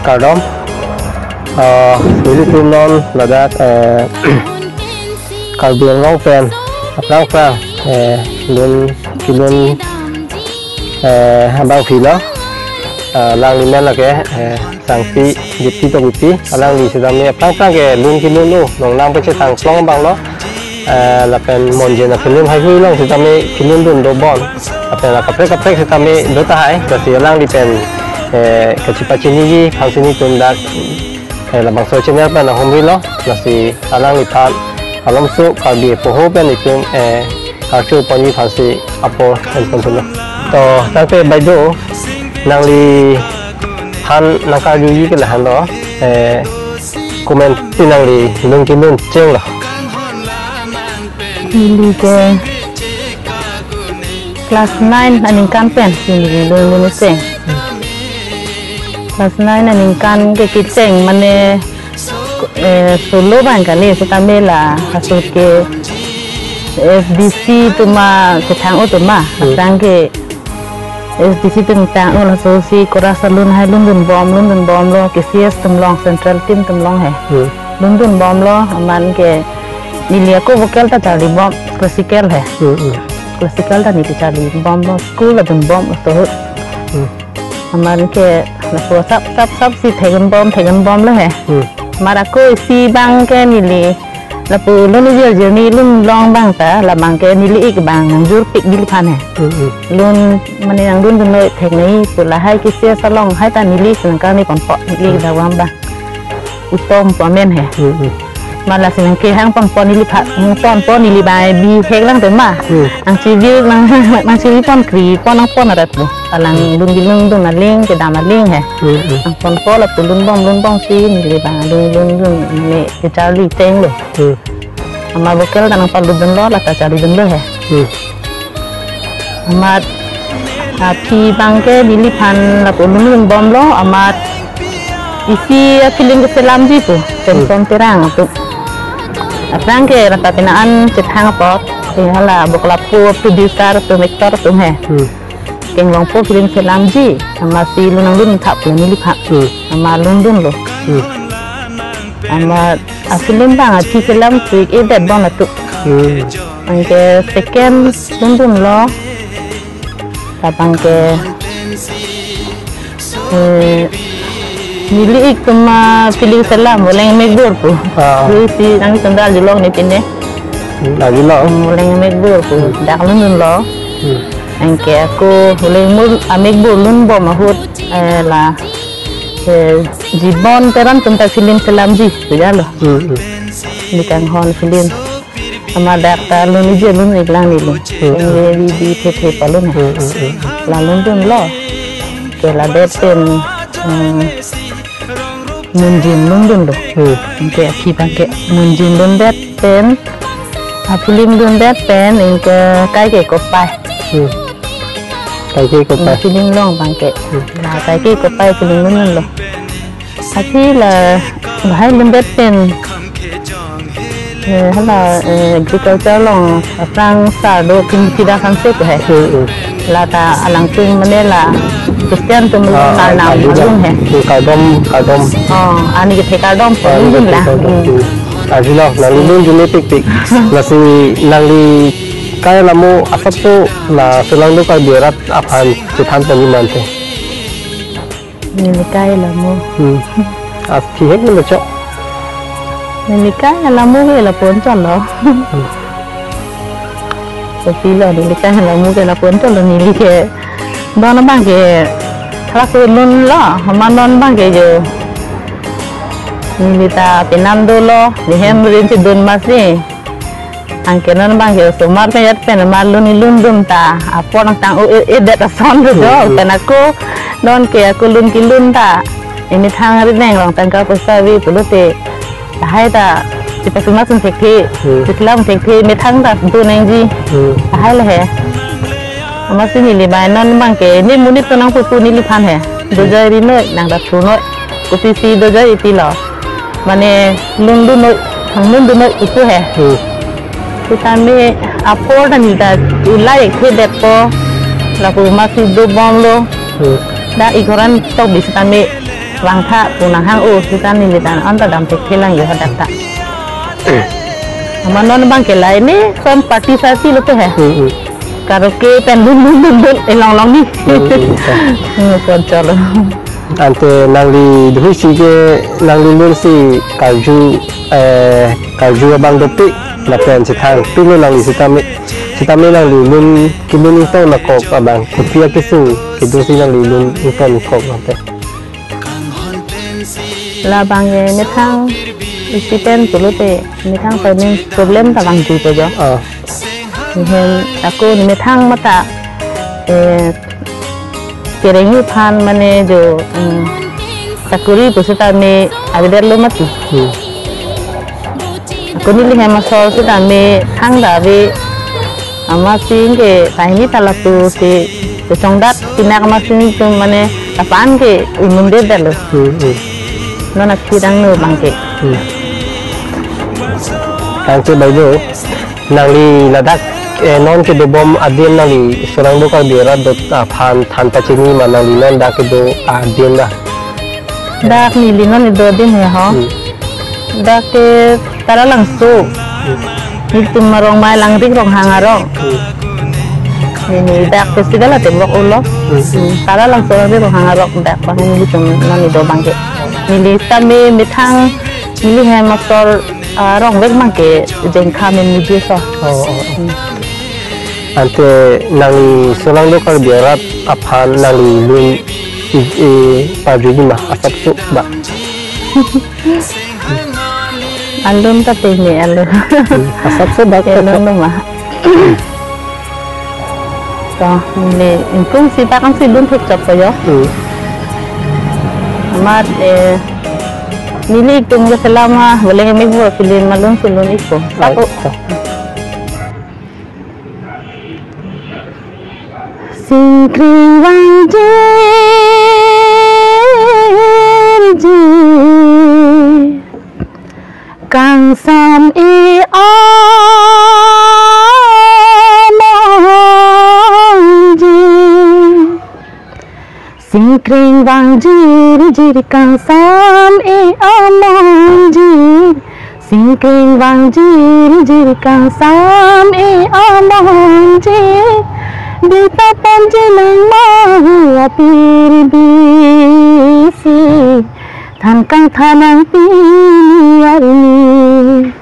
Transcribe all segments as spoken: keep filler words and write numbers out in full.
Kardom. Ah, nelitum non ladak, eh, Karbi Anglong pen aphrang phrang, eh, lun kelun, eh, abang philo. Ah, alangli men lake, eh, Sangpi Dipti Tokbipi, alangli setame aphrang phrang ke lun kelun lo, nongnang pachethang plong abang lo. Eh, lapen Monjen a-film haihui along setame kelun dun do bon. Lapen la kaprek kaprek setame do tahai, lasi alangli pen, eh, kachepachiniji aphansi nelitum dak, eh, labangso channel pen ahumri lo, lasi alangliphan malomso Karbi apoho pen itum, eh, karcho ponji aphansi apor enpon thulo. To, tangte Baideo, nangliphan nangkarjuji ke lahenlo, eh, komansi nangli lun kelun chenglo? Neli ke class nine aningkan pen neli lun lun cheng. Class nine aningkan ke kecheng mane, eh, solo abang kali, setame la aso ke S D C atum achethang atum, Hmm. Asang ke S D C atum chang un, laso si chorus alun hai lun dun bom, lun dun bom lo, K C S atum along, central team atum along he. Hmm. Lun dun bom lo, amat ke neli ako vocal ta charli bom, classical he. Hmm, hmm. Classical ta neli charli bom lo, school adun bom, laso ahut. Hmm. Amat ke laso sap, sap, sap si theklong bom, theklong bom lo he. Hmm. Amat ako isi abang ke neli lapu lun ijir jirni lun long abang ta, labang ke neli ik abang jur pik neliphan he. Hmm, hmm. Lun mane nang lun dun noi thek nai pu lahai K C S along hai ta neli si nangkarni ponpo, neli Hmm. dak abang abang. Utom pu amen he. Hmm, hmm. Amat lasi nangkehang ponpo neliphan, ponpo neli abang bihek lang tema. Hmm. Nangchevir nang, nangchevir pon kri, pon nangpon arat pu. Alang Hmm. lun kelun dun aling, kedam aling he. Hmm, hmm. Nangponpo lapu lun bom, lun bom si neli abang lun, lun, lun, ne kecharli chenglo. Hmm. Amat vocal ta nangpalut dunlo, lata charli dunlo he. Hmm. Amat aphi abang ke neliphan lapu lun lun bom lo, amat isi a-film keselamji pu, Hmm. Samson Terang atum. Aphrang ke rata pina an chethang apot, eh, hala boklapu producer atum, actor atum he. Hmm. Kenglongpo film selamji, amat si lun nanglun thap lo neliphan. Hmm. Amat lun dunlo. Hmm. Amat a-film abang aphi selam si ik-edet bon atum. Hmm. Anke second lun dunlo. Labang ke, eh, neli ik atum a-film selam Voleng Mekbur pu. Ah. Lui si nangtum dal julong ne pine. Hmm, lagi lo. Hmm, Voleng Mekbur pu. Hmm. Dak lun dunlo. Hmm. Anke ako Voleng Mur-, a-Mekbur lun bom ahut, eh, la, eh, Jibon Teron atum ta film selamji, sudah lo. Hmm, hmm. Di Kanghon film. Amat dak ta lun ijir lun ik lang neli. Hmm. Anke di, di, the, the, palun. Hmm, hmm, hmm, hmm. La lun dunlo. Ke ladet pen, hmm, Munjin lun dunlo. Hmm. Anke aphi abang ke Munjin lundet pen, a-film lundet pen, anke Kaike Kopai. Hmm. Kaike Kopai. Hmm, film along abang ke. Hmm. La Kaike Kopai film lun dunlo. Aphi la bahai lundet pen, eh, hala, eh, agriculture along aphrang sar do, King Tidasan se ko he. Hmm, hmm. Lata alangtum mane la Christian atum Ah, la nam ah, alun he. Hmm, kardom, kardom. Oh, ani kethe kardom Ah, pon la. Kardom. Hmm. Hmm. Ajilo, nang lun june tik tik. Lasi nangli kai lamo asap to la selang do Karbi arat aphan chethan tani mante. Neli kai lamo. Hmm. Aphi hek nelo chok. Neli kai lamo ke lapu-an chotlo. Hmm. Sopilo neli kai lamo ke lapu-an chotlo neli ke. Don abang ke thrak lun lo, amat non abang ke jo. Neli ta penam dolo, nehem rin si dun masi. Anke non abang ke osomar pen ajat pen amat lun kelun dun ta, apor nangtang-o-e-edet ason do jo, Hmm, hmm. Pen ako non ke ako lun kelun ta, emethang ri neng rong tangka poisa ave pulote, lahai ta chepasuma sun thekthe, Hmm. cheslam thekthe, methang ta do nangji, Hmm. lahai le he. Amatsi neli abang non abang ke, ne monit to nangpupu neliphan he. Dojoi ri noi, nang ta thu noi. Kopisi dojoi iti lo. Mane lun dun noi, thang lun dun noi ipu he. Hmm. Setame apor ta neli ta ulai ek phedetpo. Lapu amatsi dobomlo. Hmm. Dak ik horan tok di setame vangtha pu nanghang-o seta neli ta anta damthekthelang jo hadak ta. Amat non abangke la ini son party sarty lote he. Hmm, hmm. Karaoke pen lun lun lun lun elong long ni. Hmm, hmm, hmm. Hmm, pon cholo. Ante nangli duhui si ke nangli lun si karju, eh, karju abang dopik lapen si thang pilo nangli sitame, sitame nangli lun kelun ingtong nangkok abang kopi akesung kedo si nangli lun ingtong nangkok lapen. Labang ke methang isi pen pulote methang finance problem ta vangjuipo jo. Ah. Hem ako methang mata, eh, kereng aphan mane jo, mm, sakuri pusitame avedetlo mati. Hmm. Ako neli hem asor sitame thangta ave amatsi ke tahini ta lapu si kechongdat pinak amatsi tum mane lapu-an ke unundedetlo. Hmm, hmm. Non akhidang no abangke. Hmm. Tangte bai do, nangli ladak, eh, non kedobom adin nangli Solangdo Karbi arat do aphan than pachini ma nangli non dak kedo adin dak? Dak neli non kedo adin he ho. Hmm. Dak ke Taralangso. Hmm. Nelitum arong mai Langrik Ronghang arong. Hmm. Neli dak festival atembok ulo. Hmm. Hmm. Taralangso Langrik Ronghang arong dak abang nelitum non kedo abangke. Neli tame methang neli hem asor, ah, arong vek abangke jengkha men meji so. Oh, oh, oh. Hmm. Ante nangli Solangdo Karbi arat aphan nangli lun i, i, parjuji ma asapso ba? Alun ta peme alun. Hmm, asapso ba? Alun ma. To, neli ingkung si pakang si lun thekchotpo jo. Hmm. Amat, eh, neli ingkung ke selama boleh kami buat film alun si lun ikpo. Sako. Oh, to. Singkring vangjirjir, kangsam-i amongjir. Singkring vangjirjir, kangsam-i amongjir. Singkring vangjirjir, kangsam-i amongjir. Bita ponji nang mahu apirbi si, than kangthan nangpi arni.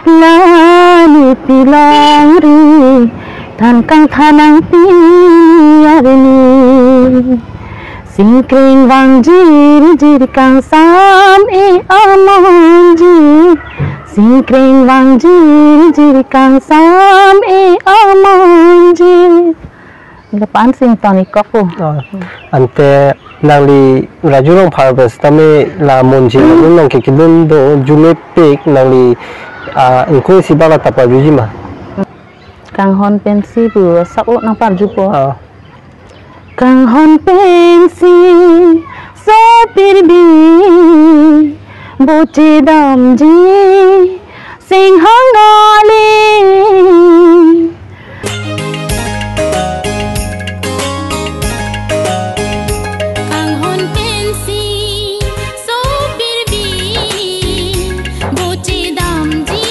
Lani pilangri, than kangthan nangpi arni. Singkring vangjirjir, kangsam-i amongjir. Singkring vangjirjir, kangsam-i amongjir. Lapu-an si ingtong ikokpo. Oh. Ante nangli Raju Rongphar pen sitame la monji alun nangke kelun do, arjumepik nangli, ah, ingkoi si bala ta parjuji ma? Kanghon pensi pu sako nangparjupo. Ah. Kanghon pensi sopirbi boche damji sing hangali. Kanghon pensi sopirbi boche damji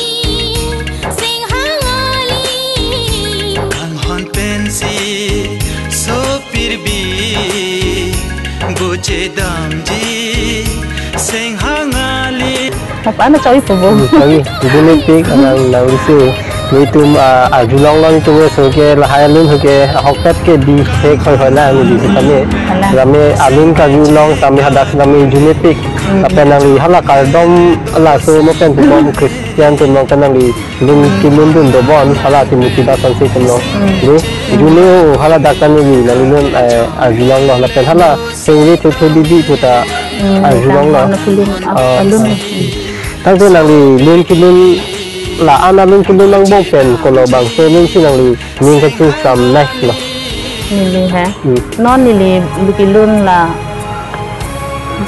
sing hangali. Kanghon pensi sopirbi boche damji sing hangali. Apa na choi po bo? Hmm, choi. Arjumepik, hmm, nang, nangli si. Nelitum, ah, arjulong long tu so ke lahai alun ke ahokpet ke bihek hoi hoi na neli sitame. Hala. Tame alun karjulong tame hadak tame arjumepik. Hmm. Lapen nangli hala kardom laso mo pen pu bom Christian atum along ke nangli lun kelun dun dobom hala Timothy Bas Hanse atum along. Hmm. Di, hmm, arjulo hala dak ta neli nangli lun, eh, arjulonglo lapen hala sengri thuthu bibi puta, hmm, arjulonglo. Tang ano film ap-, ah, alun. Ah. Tangte nangli lun kelun la-an alun kelun angbong pen kolo bangso alun si nangli ning kachingsam nai lo? Neli he. Hmm. Non neli lun kelun la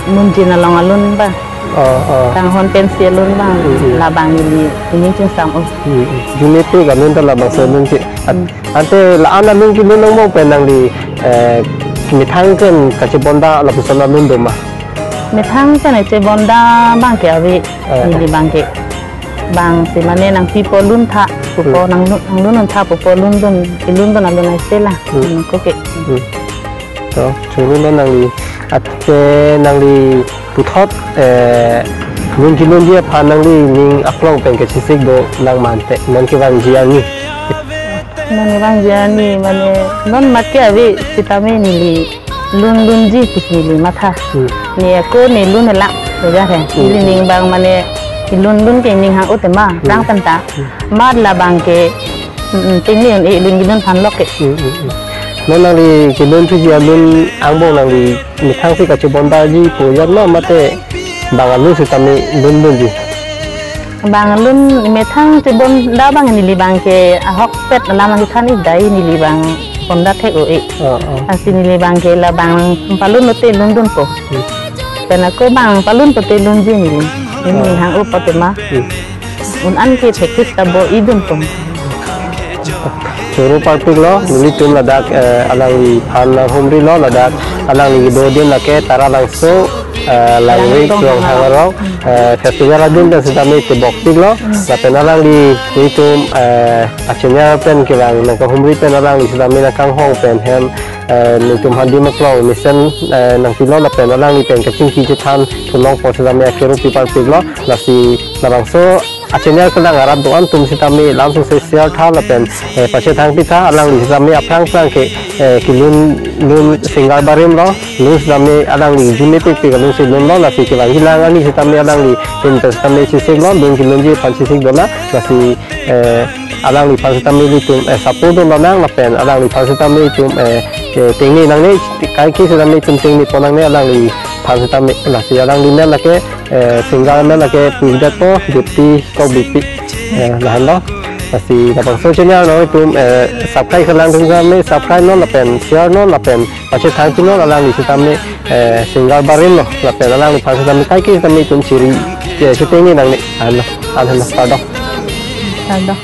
Munjin along alun ba. Oh, oh. Kanghon pensi alun ba. Hmm, hmm. Labang neli ning chingsam-o. Hmm, hmm. Arjumepik alun ta labangso alun ke. At-, hmm, ante la-an alun kelun angbong pen nangli, eh, methang pen kachebonta lapuson alun do ma? Methang pen chebonda abang ke ave, ah, neli abang ke. Bang si mane nangpipo lun tha, pupo, hmm, nang lun, nang lun tha pupo lun dun, lun dun alun ai sela. Hmm. Hmm, ko ke. Hmm. To, choro lo nangli, ate nangli puthot, eh, lun kelunji aphan nangli ning aklong pen kachesik dolang mante, non kevangji arni. Non kevangji arni, mane, non mat ke ave sitame neli lun lunji pusi neli matha. Hmm. Ne ako ne lun elak, ya he. Hmm. Neli ning abang mane lun lun ke ning hang-o tema, hmm, rang pen ta. Hmm. Mat labang ke, mm, mm, tengne un-e lun kelun aphan lok ke. Hmm, hmm, hmm. Non nangli kelun thuji alun angbong nangli methang si kachebondaji pu jat ma mate bang alun sitame lun lunji? Bang alun methang chebonda abang neli abang ke ahokpet alam abang kethan ik dai neli abang bonda thek-o-e. Oh, oh. Lasi neli abang ke labang palun lote lun dunpo. Hmm. Pen ako bang palun pote lunji neli. Neli, oh, hang-o pote ma. Hmm. Un-an ke thekthik ta bo-i dunpo. Choro parpiklo, nelitum ladak, eh, alangliphan nanghumrilo, ladak alangli kedodun lake Taralangso, eh, Langrik Langrik Ronghang Arong, eh, festival adin pen sitame tebokpiklo, hmm, lapen alangli nelitum, eh, achenyar pen kevang nangkahumri pen alangli sitame nangkanghong pen hem, eh, nelitum hadi maklong mesen, eh, nangpilo lapen alangli pen kachingki chethan thulong po sitame akero pi parpiklo, lasi labangso achenyar kelang arat do-an atum sitame lam sose share tha lapen, eh, pachethang pitha, alangli sitame aphrang phrang ke, eh, kelun lun singer barim lo, lun sitame alangli june pik pik alun si lunlo, lasi kevangji alang arni sitame alangli pin pen sitame chesik lo, lun kelunji aphan chesik dolang, lasi, eh, alangliphan sitame ilitum, eh, support dun lonang lapen alangliphan sitame itum, eh, eh, tengne nangne, kaike sitame itum tengne pon nangne alangliphan sitame, lasi alangli men lake, eh, singer men lake pudetpo, Dipti Tokbipi. Eh, lahenlo. Lasi labangso channel nangtum, eh, subscribe kelang atum sitame subscribe non lapen share non lapen pachethang pinon alangli sitame, eh, singer barim lo lapen alangliphan sitame kaike sitame itum chiri, eh, chitengne nangne. Anlo, anlo, pardon. Pardon.